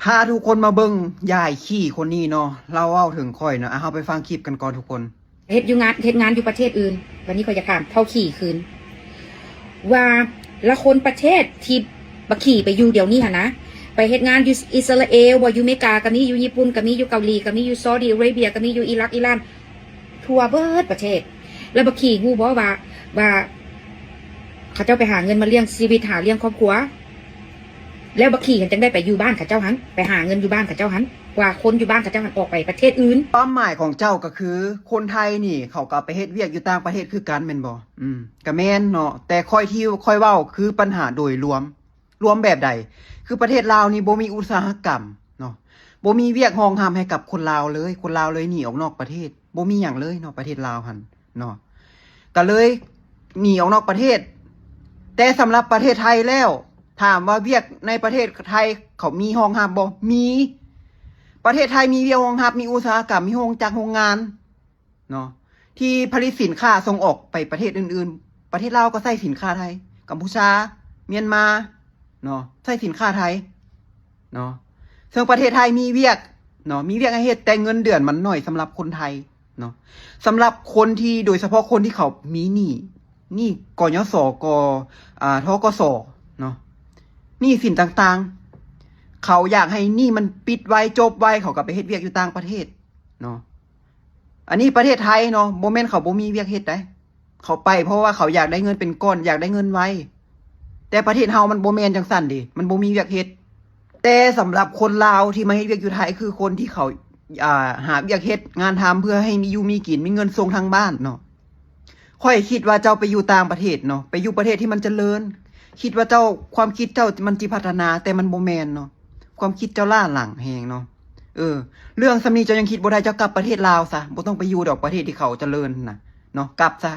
ພາທຸກຄົນມາເບິ່ງຍາຍຂີ້ຄົນນີ້ເນາະ ລາວເວົ້າເຖິງຂ້ອຍເນາະ. ອ່ະ ເຮົາໄປຟັງຄລິບກັນກ່ອນທຸກຄົນ. ເຮັດຢູ່ງານ ເຮັດງານຢູ່ປະເທດອື່ນ. ບັດນີ້ຂ້ອຍຢາກຖາມເຖົ້າຂີ້ຄືນວ່າ ລະຄົນປະເທດທີ່ບັກຂີ້ໄປຢູ່ດຽວນີ້ຫັ້ນນະ ໄປເຮັດງານຢູ່ອິດສະຣາເອວບໍ ຢູ່ເມກາກໍມີ ຢູ່ຍີ່ປຸ່ນກໍມີ ຢູ່ເກົາຫຼີກໍມີ ຢູ່ຊາອຸດີອາເຣເບຍກໍມີ ຢູ່ອີຣັກ ອີຣານ ທົ່ວເບິດປະເທດ. ແລ້ວບັກຂີ້ຮູ້ບໍ່ວ່າ ວ່າເຂົາເຈົ້າໄປຫາເງິນມາລ້ຽງຊີວິດ ຫາລ້ຽງຄອບຄົວ? ແລ້ວບັກຂີ້ຫັ້ນຈັ່ງໄດ້ໄປຢູ່ບ້ານເຂົາເຈົ້າຫັ້ນ ໄປຫາເງິນຢູ່ບ້ານເຂົາເຈົ້າຫັ້ນ ກວ່າຄົນຢູ່ບ້ານເຂົາເຈົ້າຫັ້ນອອກໄປປະເທດອື່ນ. ຄວາມໝາຍຂອງເຈົ້າກໍຄື ຄົນໄທນີ້ເຂົາກໍໄປເຮັດວຽກຢູ່ຕ່າງປະເທດຄືກັນແມ່ນບໍ່? ອືມ ກໍແມ່ນເນາະ ແຕ່ຂ້ອຍທີ່ຂ້ອຍເວົ້າຄືປັນຫາໂດຍລວມ. ລວມແບບໃດ? ຄືປະເທດລາວນີ້ບໍ່ມີອຸດສາຫະກຳເນາະ ບໍ່ມີວຽກຮອງຮັບໃຫ້ກັບຄົນລາວເລີຍ. ຄົນລາວເລີຍໜີອອກນອກປະເທດ ບໍ່ມີຫຍັງເລີຍເນາະ ປະເທດລາວຫັ້ນເນາະ ກໍເລີຍໜີອອກນອກປະເທດ. ແຕ່ສຳລັບປະເທດໄທແລ້ວ ຖາມວ່າວຽກໃນປະເທດໄທເຂົາມີຮອງຮັບບໍ່? ມີ. ປະເທດໄທມີວຽກຮອງຮັບ ມີອຸດສາຫະກຳ ມີໂຮງຈັກໂຮງງານ ເນາະ ທີ່ຜະລິດສິນຄ້າສົ່ງອອກໄປປະເທດອື່ນໆ. ປະເທດລາວກໍໃຊ້ສິນຄ້າໄທ, ກຳພູຊາ, ມຽນມາ ເນາະ ໃຊ້ສິນຄ້າໄທເນາະ. ເຊິ່ງປະເທດໄທມີວຽກເນາະ ມີວຽກໃຫ້ເຮັດ ແຕ່ເງິນເດືອນມັນໜ້ອຍສຳລັບຄົນໄທເນາະ. ສຳລັບຄົນທີ່ ໂດຍສະເພາະຄົນທີ່ເຂົາມີໜີ້ ໜີ້ ກຍສ ກ ອາ ທກສ ເນາະ ໜີ້ສິນຕ່າງໆ ເຂົາຢາກໃຫ້ໜີ້ມັນປິດໄວ ຈົບໄວ ເຂົາກໍໄປເຮັດວຽກຢູ່ຕ່າງປະເທດເນາະ. ອັນນີ້ປະເທດໄທເນາະ ບໍ່ແມ່ນເຂົາບໍ່ມີວຽກເຮັດໃດ. ເຂົາໄປເພາະວ່າເຂົາຢາກໄດ້ເງິນເປັນກ້ອນ ຢາກໄດ້ເງິນໄວ. ແຕ່ປະເທດເຮົາມັນບໍ່ແມ່ນຈັ່ງຊັ້ນເດ ມັນບໍ່ມີວຽກເຮັດ. ແຕ່ສຳລັບຄົນລາວທີ່ມາເຮັດວຽກຢູ່ໄທ ຄືຄົນທີ່ເຂົາ ອ່າ ຫາວຽກເຮັດງານທຳ ເພື່ອໃຫ້ມີຢູ່ມີກິນ ມີເງິນສົ່ງທາງບ້ານເນາະ. ຂ້ອຍຄິດວ່າເຈົ້າໄປຢູ່ຕ່າງປະເທດເນາະ ໄປຢູ່ປະເທດທີ່ມັນຈະເລີນ ຄິດວ່າເຈົ້າ ຄວາມຄິດເຈົ້າມັນຊິພັດທະນາ ແຕ່ມັນບໍ່ແມ່ນເນາະ. ຄວາມຄິດເຈົ້າລ້າຫຼັງແຮງເນາະ. ເອີ ເລື່ອງສ່ຳນີ້ເຈົ້າຍັງຄິດບໍ່ໄດ້ ເຈົ້າກັບປະເທດລາວຊະ ບໍ່ຕ້ອງໄປຢູ່ດອກປະເທດທີ່ເຂົາຈະເລີນນະເນາະ. ກັບຊະ